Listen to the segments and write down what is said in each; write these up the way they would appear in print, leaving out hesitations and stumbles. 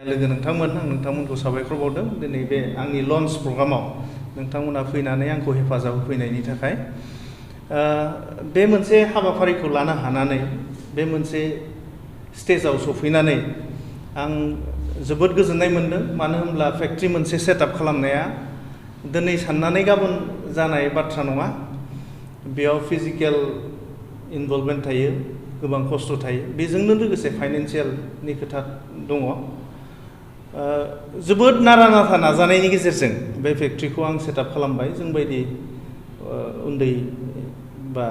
लोगो नोंथांमोन आं नोंथांमोनखौ साबायखर बावदों दिनै बे आंनि लन्च प्रग्रामाव नोंथांमोना फैनानै आंखौ हेफाजाब होफैनायनि थाखाय बे मोनसे हाबाफारिखौ लानो हानानै बे मोनसे स्टेजाव सफैनानै आं जोबोद गोजोननाय मोनदों मानो होनब्ला फेक्ट्रि मोनसे सेटआप खालामनाया दिनै साननानै गाबोन जानाय बाथ्रा नङा बेयाव फिजिकेल इनभल्भमेन्ट थायो गोबां खस्थ' थायो बेजोंनो लोगोसे फाइनान्सियेलनि खोथा दङ जोबोद नारा नाथा नाजानायनि गेजेरजों बे फेक्ट्रिखौ आं सेटआप खालामबाय जों बायदि उन्दै बा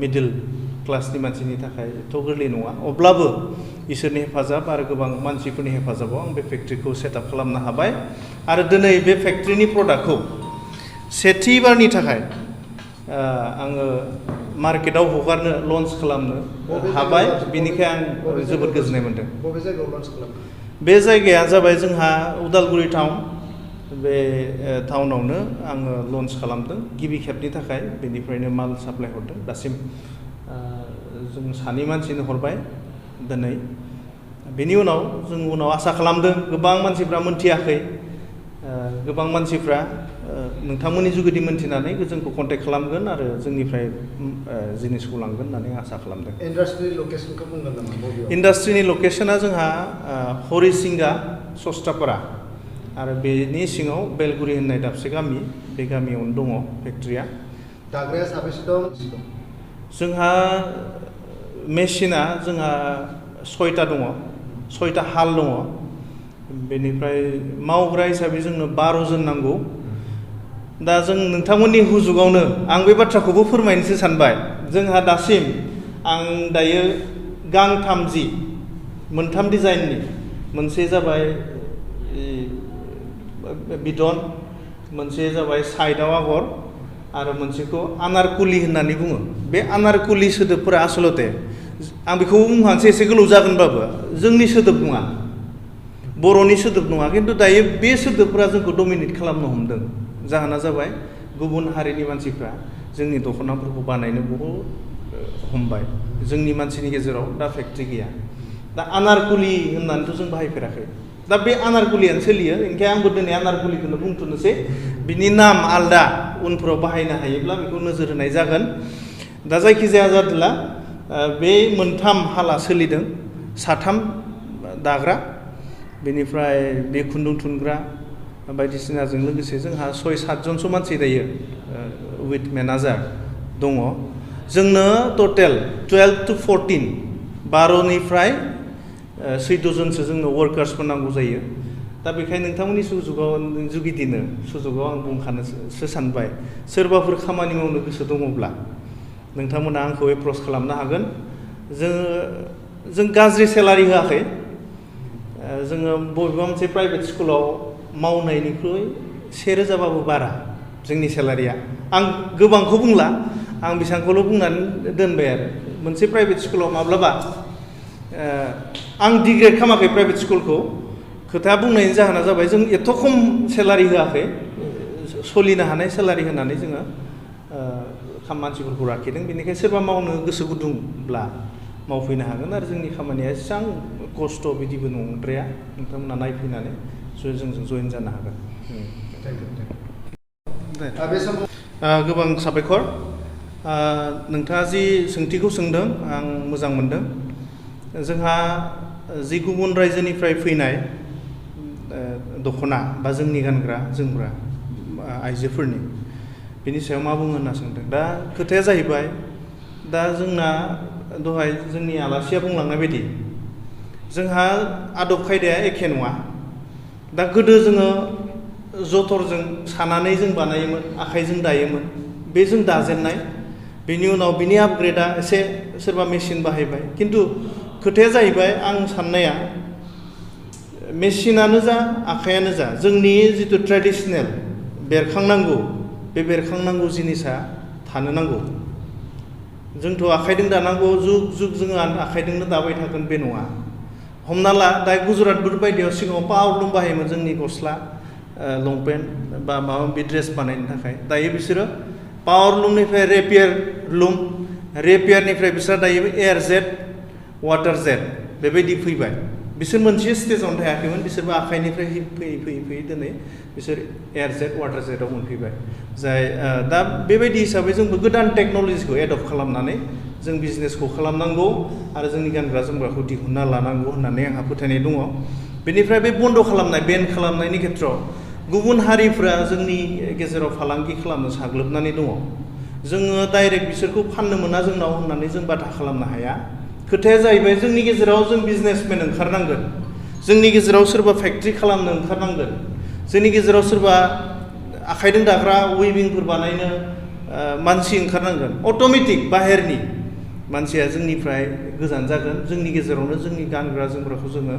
मिडल क्लासनि मानसिनि थाखाय एथ' गोरलै नङा अब्लाबो इसोरनि हेफाजाब आरो गोबां मानसिफोरनि हेफाजाबाव आं बे फेक्ट्रिखौ सेटआप खालामनो हाबाय आरो दिनै बे फेक्ट्रिनि प्रडाक्टखौ सेथिबारनि थाखाय आङो मार्केटाव हगारनो लन्च खालामनो हाबाय बेनिखाय आं जोबोद गोजोननाय मोनदों बबे जायगायाव लन्च खालामदों बे जायगाया जाबाय जोंहा उदालगुरि टाउन बे टाउनावनो आङो लन्च खालामदों गिबि खेबनि थाखाय बेनिफ्रायनो माल साप्लाय हरदों दासिम जों सानै मानसिनो हरबाय दिनै बेनि उनाव जों उनाव आसा खालामदों गोबां मानसिफ्रा मोनथियाखै गोबां मानसिफ्रा नोंथांमोननि जुगेदि मोनथिनानै जोंखौ कन्टेक्ट खालामगोन आरो जोंनिफ्राय जिनिसखौ लांगोन होननानै आसा खालामदों इन्डास्ट्रिनि लकेसनखौ बुंगोन नामा बबेयाव इन्डास्ट्रिनि लकेसना जोंहा हरिसिंगा सस्तापारा आरो बेनि सिङाव बेलगुरि होननाय दाबसे गामि बे गामियावनो दङ फेक्ट्रिया दाग्राया साबेसे दं जोंहा मेसिना जोंहा 6टा दङ 6टा हाल दङ बेनिफ्राय मावग्रा हिसाबै जोंनो 12 जन नांगौ दा जों नोंथांमोननि हुजुगावनो आं बे बाथ्राखौबो फोरमायनोसो सानबाय जोंहा दासिम आं दायो गांथाम जि मोनथाम डिजाइननि मोनसे जाबाय बिदन मोनसे जाबाय साइडआव आगर आरो मोनसेखौ आनारकुलि होननानै बुङो बे आनारकुलि सोदोबफोरा आसलते आं बेखौ बुंहानोसै एसे गोलाव जागोनबाबो जोंनि सोदोब नङा बर'नि सोदोब नङा खिन्थु दायो बे सोदोबफोरा जोंखौ डमिनेट खालामनो हमदों जाहोना जाबाय गुबुन हारिनि मानसिफ्रा जोंनि दख'नाफोरखौ बानायनो बहुद हमबाय जोंनि मानसिनि गेजेराव दा फेक्ट्रि गैया दा आनारकुलि होननानैथ' जों बाहायफेराखै दा बे आनारकुलियानो सोलियो ओंखाय आंबो दिनै आनारकुलिखौनो बुंथ'नोसै बिनि नाम आलदा उनफोराव बाहायनो हायोब्ला बेखौ नोजोर होनाय जागोन दा जायखिजाया जादोला बे मोनथाम हाला सोलिदों साथाम दाग्रा बेनिफ्राय बे खुन्दुं थुनग्रा बायदिसिनाजों लोगोसे जोंहा 6-7 जनसो मानसि दायो उइथ मेनेजार दङ जोंनो टटेल 12 to 14 12निफ्राय 14 जनसो जोंनो वार्कार्सफोर नांगौ जायो दा बेखायनो नोंथांमोननि जुगिदिनो सुजुगाव आं बुंखानोसो सानबाय सोरबाफोर खामानि मावनो गोसो दङब्ला नोंथांमोना आंखौ एप्रच खालामनो हागोन जों गाज्रि सेलारि होआखै जोङो बबेबा मोनसे प्राइभेट स्कुलाव मावनायनिख्रुइ 1000 बाबो बारा जोंनि सेलारिया आं गोबांखौ बुंला आं बेसांखौल' बुंनानै दोनबाय आरो मोनसे प्राइभेट स्कुलाव माब्लाबा आं डिग्रेड खालामाखै प्राइभेट स्कुलखौ खोथाया बुंनायनि जाहोना जाबाय जों एथ' खम सेलारि होआखै सोलिनो हानाय सेलारि होनानै जोङो मानसिफोरखौ लाखिदों बेनिखायनो सोरबा मावनो गोसो गुदुंब्ला मावफैनो हागोन आरो जोंनि खामानिया एसेबां खस्थ' बिदिबो नंद्राया नोंथांमोना नायफैनानै जोंजों जइन जानो हागोन गोबां साबायखर नोंथाङा जि सोंथिखौ सोंदों आं मोजां मोनदों जोंहा जि गुबुन रायजोनिफ्राय फैनाय दख'ना बा जोंनि गानग्रा जोमग्रा आइजोफोरनि बेनि सायाव मा बुङो होनना सोंदों दा खोथाया जाहैबाय दा जोंना दहाय जोंनि आलासिया बुंलांनाय बायदि जोंहा आदब खायदाया एखे नङा दा गोदो जोङो जथरजों सानानै जों बानायोमोन आखाइजों दायोमोन बे जों दाजेननाय बेनि उनाव बिनि आपग्रेडा एसे सोरबा मेसिन बाहायबाय खिन्थु खोथाया जाहैबाय आं साननाया मेसिनानो जा आखायानो जा जोंनि जिथु ट्रेडिसनेल बेरखांनांगौ बे बेरखांनांगौ जिनिसा थानो नांगौ जोंथ' आखाइजों दानांगौ जुग जुग जोङो आखाइजोंनो दाबाय थागोन बे नङा हमना ला दा गुजरातफोर बायदियाव सिगाङाव पावारलुम बाहायोमोन जोंनि गस्ला लंपेन्ट बा माबा माबि ड्रेस बानायनो थाखाय दायो बिसोरो पावारलुमनिफ्राय रेपियारनिफ्राय बिसोरो दायो एयार जेट वाटार जेट बेबायदि फैबाय बिसोर मोनसे स्टेजावनो थायाखैमोन बिसोरबो आखाइनिफ्राय फैयै फैयै फैयै दिनै बिसोर एयार जेट वाटार जेटआव मोनफैबाय जाय दा बेबायदि हिसाबै जोंबो गोदान टेक्न'लजिखौ एडप्ट खालामनानै जों बिजनेसखौ खालामनांगौ आरो जोंनि गानग्रा जोमग्राखौ दिहुनना लानांगौ होननानै आंहा फोथायनाय दङ बेनिफ्राय बे बन्द खालामनाय बेन खालामनायनि खेथ्रआव गुबुन हारिफ्रा जोंनि गेजेराव फालांगि खालामनो साग्लोबनानै दङ जोङो डाइरेक्ट बिसोरखौ फाननो मोना जोंनाव होननानै जों बाधा खालामनो हाया खोथाया जाहैबाय जोंनि गेजेराव जों बिजनेसमेन ओंखारनांगोन जोंनि गेजेराव सोरबा फेक्ट्रि खालामनो ओंखारनांगोन जोंनि गेजेराव सोरबा आखाइजों दाग्रा वेभिंफोर बानायनो मानसि ओंखारनांगोन अट'मेटिक बाहेरनि मानसिया जोंनिफ्राय गोजान जागोन जोंनि गेजेरावनो जोंनि गानग्रा जोमग्राखौ जोङो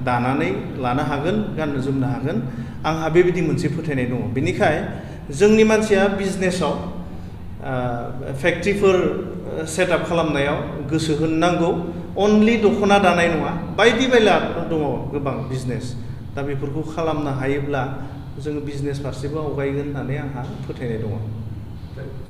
दानानै लानो हागोन गाननो जोमनो हागोन आंहा बेबायदि मोनसे फोथायनाय दङ बेनिखाय जोंनि मानसिया बिजनेसाव फेक्ट्रिफोर सेटआप खालामनायाव गोसो होनांगौ अनलि दख'ना दानाय नङा बायदि बायला दङ गोबां बिजनेस दा बेफोरखौ खालामनो हायोब्ला जोङो बिजनेस फारसेबो आवगायगोन होननानै आंहा फोथायनाय दङ